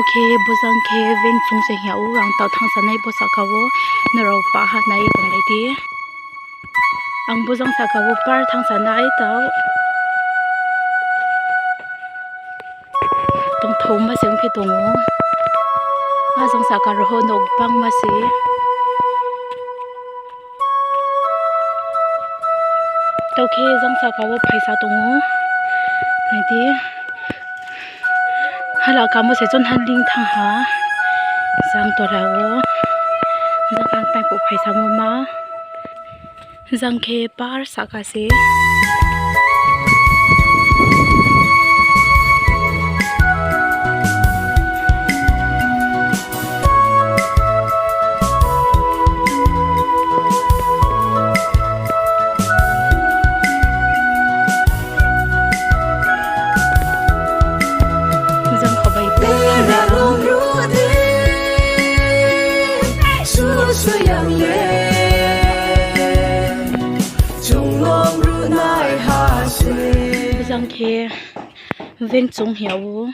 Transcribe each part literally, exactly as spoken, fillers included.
Khe bojang khe veng chung se hing yag ou, ang taoh thanngsa nai bo sahka wo, nrao pah ha nai ye tonglai di. Ang bojang sahka wo par thanngsa nai taoh. Tongthaoma se ong khe tong ou. A jang sahka rao ho nouh bangma se. Taoh khe jang sahka wo phaisa tong ou. Nai di. Hala kamo se chonha ling thanng ha. Jang tola wo. Jang ang tai phuh phaisamo ma. Jang khe par sahka se. Jang kho bai Bera lom ru de, su su yang le, chung lom ru nai ha se. Jang khe veng chung hing yag ou.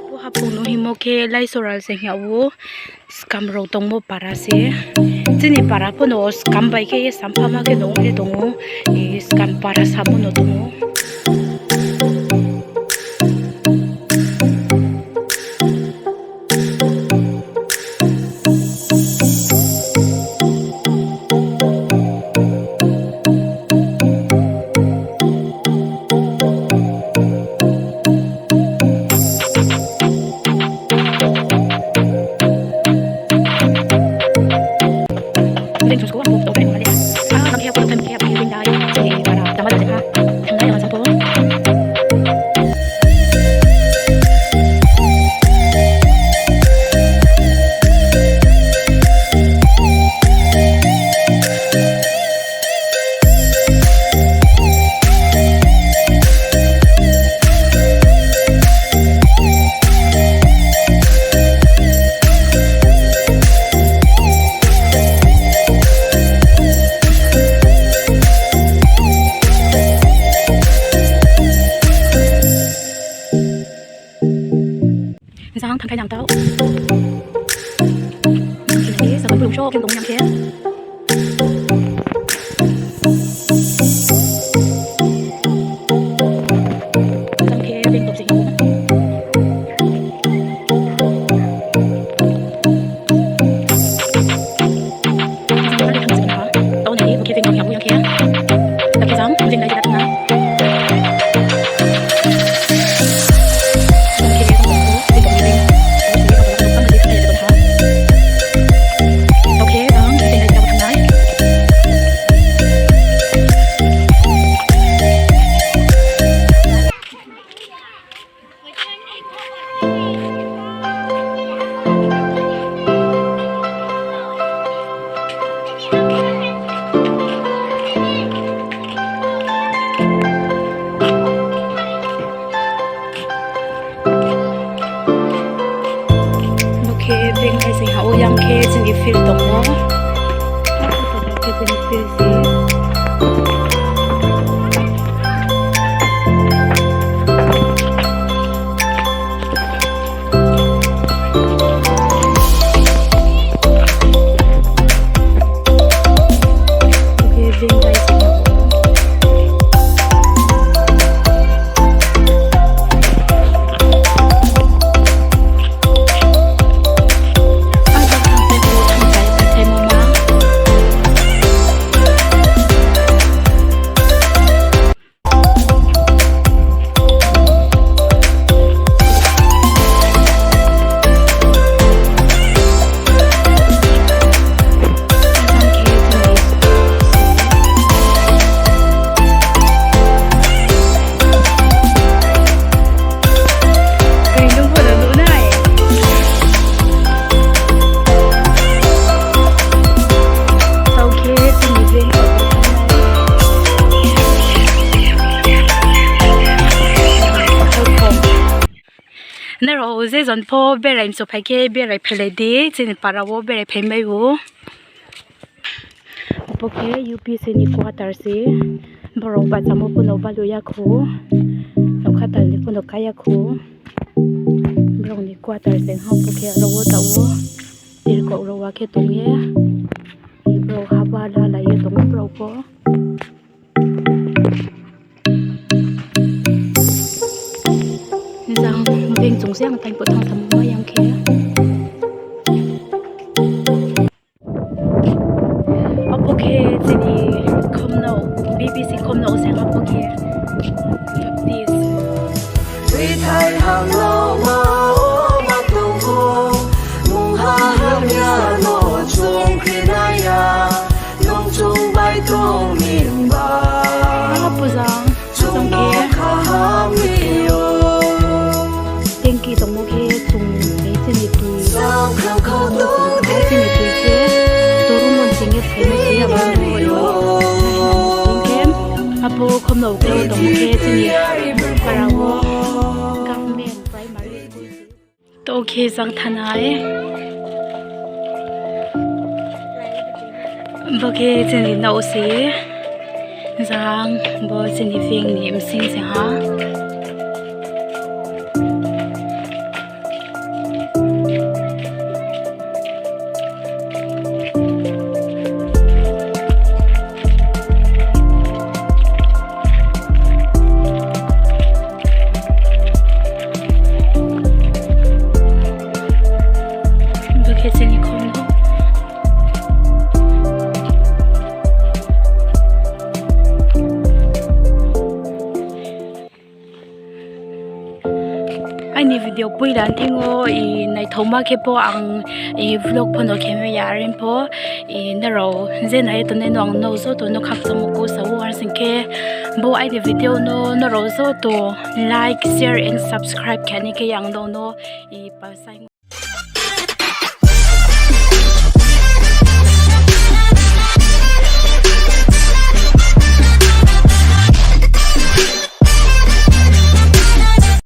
Bo haphung no hingmo khe Laisoral se hing yag ou. Skam rao tongmo para se. Chini para pho no skam bai khe ye samphama khe no ong ye tong ou. Skam para samo no tong ou. Jang thangkhai nang taoh. Jang khe, sakol pulung so khe tong yang khe. Jang khe, beng top se hing ou. Bo khe beng hai se ha, o yang khe chini field tong ou. Khe chini field se. Nrao je jon pho berai mchu phai khe berai phailai di, chini para wo berai phaimai ou. Bo khe U P S C ni quarter se, borao bahchamo pho no balu ya khou, nougkha tal ni pho no ka ya khou. Brao ni quarter se ha, bo khe aro wo taoh wo tirkok rao wa khe tong ye, brao haba lalai ye tong ou brao pho. Jang beng chung se ang tang pho thanng tham ma yang khe. Abo khe chini khomno, B B C khomno se abo khe Baptist. Bithai hamno ma, ma tong pho, mungha hamya no chung khe nai ya, nung chung bai tong ni ba. Abo jang, chung no kaham ri ou. Tengki tongmo khe chung, chini tui, chini tui khe, torumo sing ye phaimai se abo no. Hing khe, abo khomno khe tongmo khe chini para wo government primary school. To khe jang thanai. Bo khe chini nouh se, jang bo chini veng ni bsing se ha. Bo khe chini khomno. Aini video poila thing yo, naithaoma khe pho ang vlog pho no khe mai ya, are pho nrao je nai ye tongnai no ang no joto no khakchangmo kau sa ou, are sing khe bo aini video no nrao joto like, share and subscribe khe ni khe ang no no pa sai